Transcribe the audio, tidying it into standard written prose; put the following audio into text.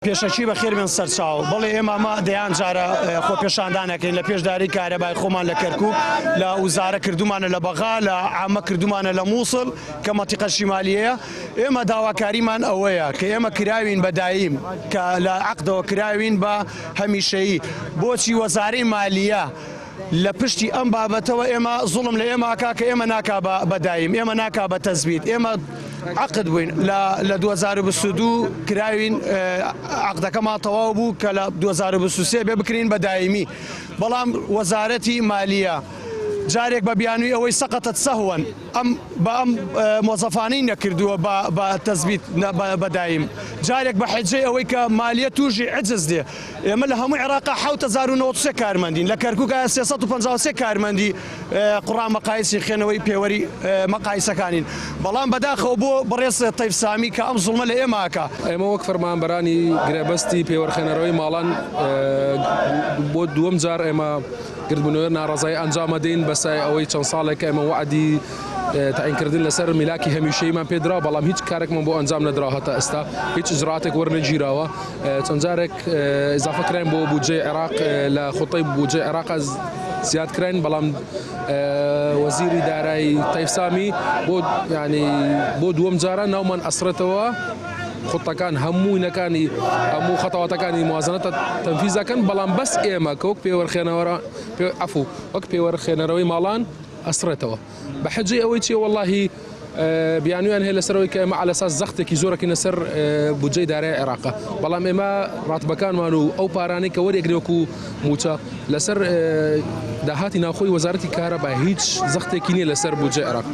پێشەکی بەخێر بێن سەرچاو. بەڵێ ئێمە ئەمە دەیان جارە خۆپێشاندان ئەکەین لە پێش داری کارەبای خۆمان لە کەرکوک، لە وزارە کردومانە لە بەغا، لە عامە کردومانە لە موسڵ کە مەنتیقە شیمالیەیە. ئێمە داواکاریمان ئەوەیە کە ئێمە کراوین بە دایم کە لە عەقدەوە کراوین بە هەمیشەیی بۆچی وەزارەی مالیە لە پشتی ئەم بابەتەوە ئێمە زوڵم لە ئێمە ئەکا کە ئێمە ناکا بە دایم ئێمە ناکا بە تەزبیت ئێمە عەقد بووین لە لە 2022 کراوین عەقدەکەمان تەواو بوو کە لە 2023 بێ بکرین بە دایمی بەڵام وەزارەتی مالیە جارێک بە بیانووی ئەوەی سەقەتت سەهوەن ئەم بە ئەم مۆزەفانەی نەکردووە بە بە تەزبیت بە دایم جارێک بە حجەی ئەوەی کە مالیە تووشی عجز دێ ئێمە لە هەموو عێراقا 7093 کارمەندین، لە کەرکوک 353 کارمەندی قوڕا مەقایسی خوێنەوەی پێوەری مەقایسەکانین، بەڵام بەداخەوە بۆ بەڕێز تەیف سامی کە ئەم زوڵمە لە ئێمە ئەکا. ئێمە وەک فەرمانبەرانی گرێبەستی پێوەرخوێنەرەوەی ماڵان بۆ دووەم جار ئێمە گردبوونەوەی ناڕەزایی ئەنجام ئەدەین بەسای ئەوەی چەند ساڵێکە ئێمە وەعدی تەعینکردن لەسەر میلاکی هەمیشەییمان پێدرا بەڵام هیچ کارێکمان بۆ ئەنجام نەدرا هەتا ئێستا هیچ ئیجراتێک وەرنەگیراوە چەند جارێک ئیزافە کراین بۆ بودجەی عێراق لە خوتەی بودجەی عێراق زیاد کراین بەڵام وەزیری دارایی تەیف سامی بۆ ینی بۆ دووەم جارە ناومان ئەسرێتەوە خوتەکان هەموو نەکانی هەموو خەتەواتەکانی موازنەتە تەنفیزەکەن بەڵام بەس ئێمە کە وەک پێوەرخێنەوەرە عەفو وەک پێوەرخێنەرەوەی ماڵان ئەسڕێتەوە بە حجەی ئەوەی چیە وەڵاهی بیانویان هەیە لەسەرەوەی کە ئێمە عەلەساس زەختێکی زۆرەکەینە سەر بودجەی دارای عێراقە بەڵام ئێمە ڕاتبەکانمان و ئەو پارانەی کە وەرێگرێ وەکو موچە لەسەر داهاتی ناوخۆی وەزارەتی کارەبا هیچ زەختێکی نییە لەسەر بودجەی عێراق.